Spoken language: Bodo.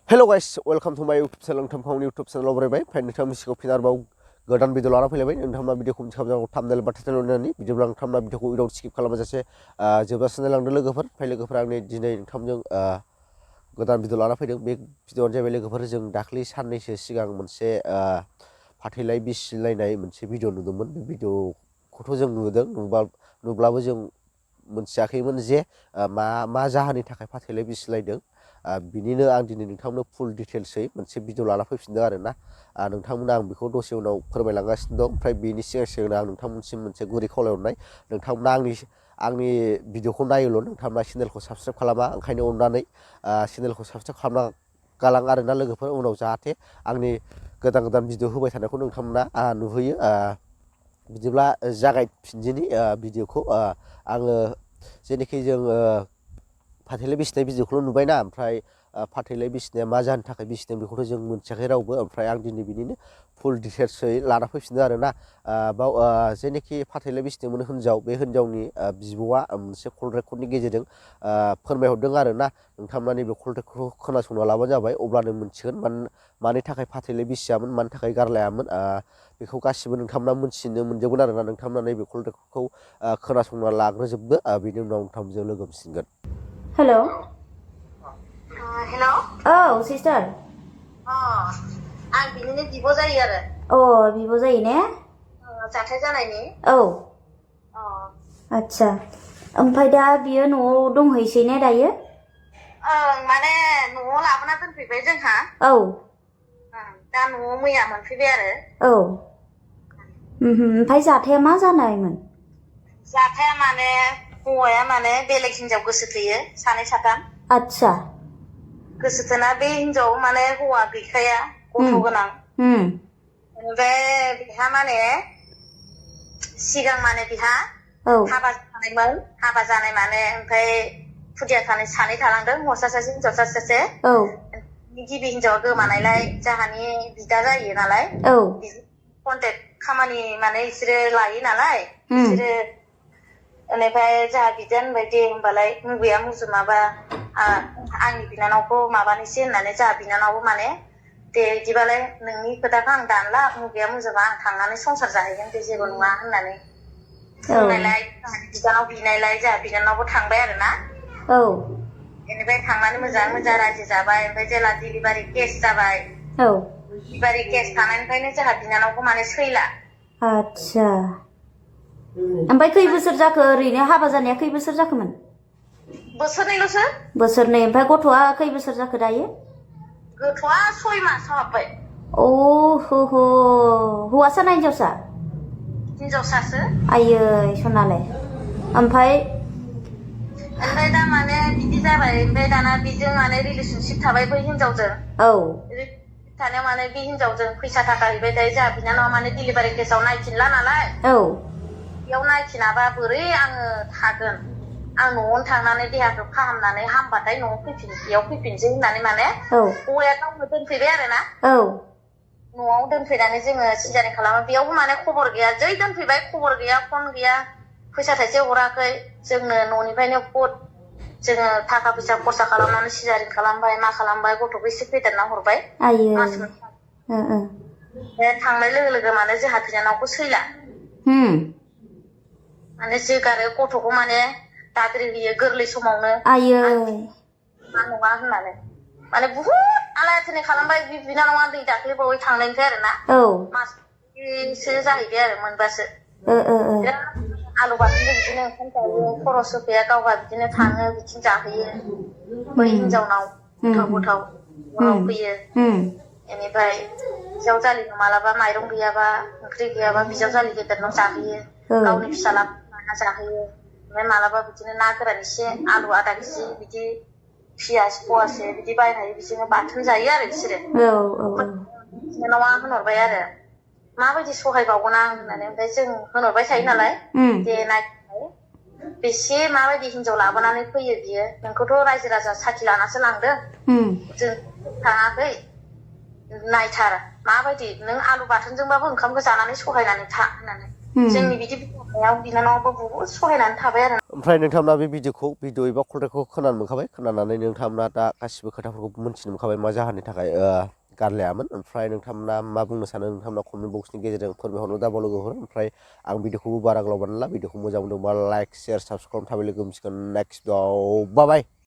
Hello guys, welcome to my YouTube channel बरायबाय फाय नोंथां मिसिखौ फिन आरोबाव गोदान भिडिअ लाना फैलायबाय नोंथांमोना भिडिअखौ मिथिखाबाय थाम्बनेल बा टाइटेल होनानै बिदिब्ला नोंथांमोना भिडिअखौ उइदाउट स्किप खालामाजासे जोबजासिम नायलांदो लोगोफोर फाय लोगोफोर आंनि दिनै नोंथांजों गोदान भिडिअ लाना फैदों बे भिडिअआनो जाहैबाय लोगोफोर जों दाख्लै साननैसो सिगां मोनसे फाथैलाय बिसिलायनाय मोनसे भिडिअ नुदोंमोन बे भिडिअखौथ' जों नुब्लाबो जों मोनथियाखैमोन जे मा जाहोननि थाखाय फाथैलाय बिसिलायदों बिनिनो आं दिनै नोंथांनो फुल डिटेल्सै मोनसे भिडिअ लाना फैफिनदों आरोना नोंथांमोना आं बेखौ दसे उनाव फोरमायलांगासिनो दं ओमफ्राय बेनि सिगां आं नोंथांमोनसिम मोनसे गुरै खावलायहरनाय नोंथांमोना आंनि भिडिअखौ नायोल' नोंथांमोना चेनेलखौ साबसक्राइब खालामा ओंखायनो अननानै चेनेलखौ साबसक्राइब खालामना गालां आरोना लोगोफोर उनाव जाहाथे आंनि गोदान भिडिअ होबाय थानायखौ नोंथांमोना नुहैयो बिदिब्ला जागायफिनदिनि भिडिअखौ आङो जेनोखि जों फाथैलाय बिसिनाय भिडिअखौल' नुबायना ओमफ्राय फाथैलाय बिसिनाया मा जाहोननि थाखाय बिसिदों बेखौथ' जों मोनथियाखै रावबो ओमफ्राय आं दिनै बिनिनो फुल डिटेल्सै लाना फैफिनदों आरोना बाव जेनोखि फाथैलाय बिसिदोंमोन हिनजाव बे हिनजावनि बिब'आ मोनसे कल रेकर्डनि गेजेरजों फोरमायहरदों आरोना नोंथांमोना नैबे कल रेकर्डखौ खोनासंना लाबानो जाबाय अब्लानो मोनथिगोन मानि थाखाय फाथैलाय बिसियामोन मानि थाखाय गारलायामोन बेखौ गासिबो नोंथांमोना मोनथिनो मोनजोबगोन आरोना नोंथांमोना नैबे कल रेकर्डखौ खोनासंना लाग्रोजोबदो बिनि उनाव नोंथांजों लोगो मोनसिगोन Hello. Hello. Oh, sister. आं बिनिनो बिब' जायो आरो। बिब' जायो ने? जाथाय जानायनि। आच्छा। ओमफ्राय दा बियो न'आव दंहैसै ने दायो? माने न'आव लाबोना दोनफैबाय जोंहा। दा न'आव मैया मोनफैबाय आरो। ओमफ्राय जाथाया मा जानायमोन? जाथाया माने हौवाया माने बेलेग हिनजाव गोसो थोयो सानै साथाम। आच्छा। गोसो थोना बे हिनजाव माने हौवा गैखाया गथ' गोनां। ओमफ्राय बिहा माने सिगां माने बिहा हाबा जानायमोन हाबा जानाय माने ओमफ्राय खुदिया सानै थालांदों हौवासा सासे हिनजावसा सासे। गिबि हिनजावा गोमानायलाय जोंहानि बिदा जायो नालाय कन्टेक्ट खामानि माने बिसोरो लायो नालाय बिसोरो बेनिफ्राय जोंहा बिदाया होनबाय दे होनबालाय मुगैया मुजुमाबा आंनि बिनानावखौ माबानोसै होननानै जोंहा बिनानावबो माने दे बिदिबालाय नोंनि खोथाखौ आं दानला मुगैया मुजुमा आं थांनानै संसार जाहैगोन दे जेबो नङा होननानै बुंनायलाय बिदानाव बिनायलाय जोंहा बिनानावबो थांबाय आरोना बेनिफ्राय थांनानै मोजां रायजो जाबाय ओमफ्राय जेला डिलिभारि केस जाबाय डिलिभारि केस थानायनिफ्रायनो जोंहा बिनानावखौ माने सैला। आच्छा। ओमफ्राय खै बोसोर जाखो ओरैनो हाबा जानाया खै बोसोर जाखोमोन? बोसोरनैल'सो। बोसोरनै ओमफ्राय गथ'आ खै बोसोर जाखो दायो? गथ'आ 6 मासाव हाबबाय। हौवासा ना हिनजावसा? हिनजावसासो। आयै सनालाय। ओमफ्राय दा माने बिदि जाबाय ओमफ्राय दाना बेजों माने रिलेसनशिप थाबाय बै हिनजावजों। थानायाव माने बे हिनजावजों फैसा थाखा हैबाय थायो जोंहा बिनानावा माने डिलिभारि केसाव नायफिनला नालाय। बेयाव नायफिनाबा बोरै आङो थागोन आं न'आवनो थांनानै देहाखौ फाहामनानै हामबाथाय न'आव फैफिनसै होननानै माने हौवाया गावनो दोनफैबाय आरोना। न'आव दोनफैनानै जोङो सिजारिं खालामो बेयावबो माने खबर गैया जै दोनफैबाय खबर गैया फन गैया फैसा थाइसे हराखै जोंनो न'निफ्रायनो जोङो थाखा फैसा खरसा खालामनानै सिजारिं खालामबाय मा खालामबाय गथ'खौ एसे फेदेरना हरबाय थांनाय लोगो लोगो माने जोंहा बिनानावखौ सैला माने जोगारो गथ'खौ माने दाद्रि होयो गोरलै समावनो नङा होननानै माने बुहुद आलायथानि खालामबाय बिनानावा दै दाख्लैबावै थांनायनिफ्राय आरोना माससो जाहैबाय आरो मोनबासो आलु बाथोनजों बिदिनो ओंखाम जायो खरस होफैया गावहा बिदिनो थाङो बिथिं जाहैयो बै हिनजावनाव गोथाव उनाव फैयो बेनिफ्राय बिजावजालिनो मालाबा माइरं गैयाबा ओंख्रि गैयाबा बिजावजालि गेदेरनाव जाहैयो गावनि फिसाला जाहैयो ओमफ्राय मालाबा बिदिनो ना गोरान एसे आलु आधा केजि बिदि पियास पवासे बिदि बायनानै बिदिनो बाथोन जायो आरो बिसोरो बिनानावा होनहरबाय आरो माबायदि सहायबावगोन आं होननानै ओमफ्राय जों होनहरबाय थायो नालाय दे नायफै बेसे माबायदि हिनजाव लाबोनानै फैयो बियो नोंखौथ' रायजो राजा साखि लानासो लांदों जों थाङाखै नायथार माबायदि नों आलु बाथोनजोंबाबो ओंखामखौ जानानै सहायनानै था होननानै जोंनि बिदि बिनानावाबो बुहुद सहायनानै थाबाय आरो ओमफ्राय नोंथांमोना बे भिडिअ एबा खन्थाइखौ खोनानो मोनखाबाय खोनानानै नोंथांमोना दा गासिबो खोथाफोरखौ मोनथिनो मोनखाबाय मा जाहोननि थाखाय गारलायामोन ओमफ्राय नोंथांमोना मा बुंनो सानो नोंथांमोना कमेन्ट बक्सनि गेजेरजों फोरमायहरनो दाबाव लोगोफोर ओमफ्राय आं भिडिअखौबो बारा गोलाव बानायला भिडिअखौ मोजां मोनदोंबा लाइक शेयार साबसक्राइब थाबाय लोगो मोनसिगोन नेक्स्ट भिडिअ बाय बाय